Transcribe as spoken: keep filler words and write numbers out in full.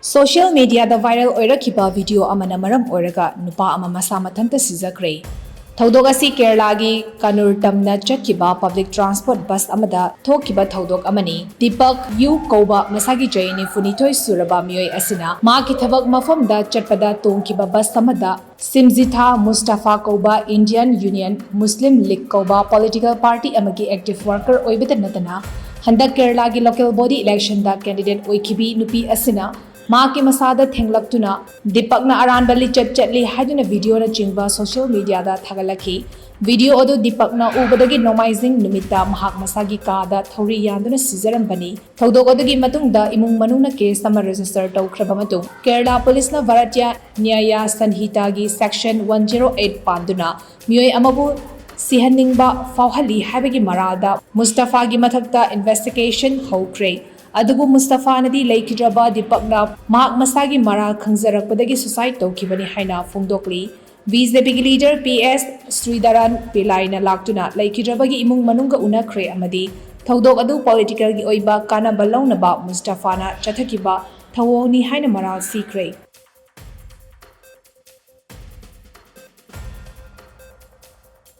Social mediaꯗ viral ꯑꯣꯏꯔꯛꯈꯤꯕ video ꯑꯃꯅ ꯃꯔꯝ ꯑꯣꯏꯔꯒ ꯅꯨꯄꯥ ꯑꯃ ꯃꯁꯥ ꯃꯊꯟꯇ ꯁꯤꯖꯈ꯭ꯔꯦ꯫ ꯊꯧꯗꯣꯛ ꯑꯁꯤ ꯀꯦꯔꯂꯥꯒꯤ ꯀꯅꯨꯔ ꯇꯝꯅ ꯆꯠꯈꯤꯕ public transport bus ꯑꯃꯗ ꯊꯣꯛꯈꯤꯕ ꯊꯧꯗꯣꯛ ꯑꯃꯅꯤ꯫ ꯗꯤꯄꯛ ꯌꯨ ꯀꯧꯕ ꯃꯁꯥꯒꯤ ꯆꯍꯤ ꯅꯤꯐꯨꯅꯤꯊꯣꯏ ꯁꯨꯔꯕ ꯃꯤꯑꯣꯏ ꯑꯁꯤꯅ ꯃꯍꯥꯛꯀꯤ ꯊꯕꯛ ꯃꯐꯝꯗ ꯆꯠꯄꯗ ꯇꯣꯡꯈꯤꯕ bus ꯑꯃꯗ ꯁꯤꯝꯖꯤꯊꯥ ꯃꯨꯁꯇꯐꯥ ꯀꯧꯕ Indian Union Muslim League ꯀꯧꯕ political party ꯑꯃꯒꯤ active worker ꯑꯣꯏꯕꯇ ꯅꯠꯇꯅ ꯍꯟꯗꯛ ꯀꯦꯔꯂꯥꯒꯤ local body electionꯗ candidate ꯑꯣꯏꯈꯤꯕꯤ ꯅꯨꯄꯤ ꯑꯁꯤꯅ ꯃꯍꯥꯛꯀꯤ ꯃꯁꯥꯗ ꯊꯦꯡꯂꯛꯇꯨꯅ ꯗꯤꯄꯛꯅ ꯑꯔꯥꯟꯕ ꯂꯤꯆꯠ ꯆꯠꯂꯤ ꯍꯥꯏꯗꯨꯅ videoꯅꯆꯤꯡꯕ social mediaꯗ ꯊꯥꯒꯠꯂꯛꯈꯤ꯫ Video ꯑꯗꯨ ꯗꯤꯄꯛꯅ ꯎꯕꯗꯒꯤ ꯅꯣꯡꯃꯥꯏꯖꯤꯡ ꯅꯨꯃꯤꯠꯇ ꯃꯍꯥꯛ ꯃꯁꯥꯒꯤ ꯀꯥꯗ ꯊꯧꯔꯤ ꯌꯥꯟꯗꯨꯅ ꯁꯤꯖꯔꯝꯕꯅꯤ꯫ ꯊꯧꯗꯣꯛ ꯑꯗꯨꯒꯤ ꯃꯇꯨꯡꯗ ꯏꯃꯨꯡ ꯃꯅꯨꯡꯅ case ꯑꯃ register ꯇꯧꯈ꯭ꯔꯕ ꯃꯇꯨꯡ ꯀꯦꯔꯂꯥ ꯄꯨꯂꯤꯁꯅ Bharatiya ꯅ꯭ꯌꯥꯌꯥ ꯁꯟꯍꯤꯇꯥꯒꯤ section one zero eight ꯄꯥꯟꯗꯨꯅ ꯃꯤꯑꯣꯏ ꯑꯃꯕꯨ ꯁꯤꯍꯟꯅꯤꯡꯕ ꯐꯥꯎꯍꯜꯂꯤ ꯍꯥꯏꯕꯒꯤ ꯃꯔꯥꯜꯗ ꯃꯨꯁꯇꯐꯥꯒꯤ ꯃꯊꯛꯇ investigation ꯍꯧꯈ꯭ꯔꯦ꯫ ꯑꯗꯨꯕꯨ ꯃꯨꯁꯇꯐꯥꯅꯗꯤ ꯂꯩꯈꯤꯗ꯭ꯔꯕ ꯗꯤꯄꯛꯅ ꯃꯍꯥꯛ ꯃꯁꯥꯒꯤ ꯃꯔꯥꯜ ꯈꯪꯖꯔꯛꯄꯗꯒꯤ suicide ꯇꯧꯈꯤꯕꯅꯤ ꯍꯥꯏꯅ ꯐꯣꯡꯗꯣꯛꯂꯤ꯫ BJPꯒꯤ leader P S ꯁ꯭ꯔꯤꯙꯔꯟ ꯄꯤꯂꯥꯏꯅ ꯂꯥꯛꯇꯨꯅ ꯂꯩꯈꯤꯗ꯭ꯔꯕꯒꯤ ꯏꯃꯨꯡ ꯃꯅꯨꯡꯒ ꯎꯅꯈ꯭ꯔꯦ ꯑꯃꯗꯤ ꯊꯧꯗꯣꯛ ꯑꯗꯨ politicalꯒꯤ ꯑꯣꯏꯕ ꯀꯥꯟꯅꯕ ꯂꯧꯅꯕ ꯃꯨꯁꯇꯐꯥꯅ ꯆꯠꯊꯈꯤꯕ ꯊꯧꯑꯣꯡꯅꯤ ꯍꯥꯏꯅ ꯃꯔꯥꯜ ꯁꯤꯈ꯭ꯔꯦ꯫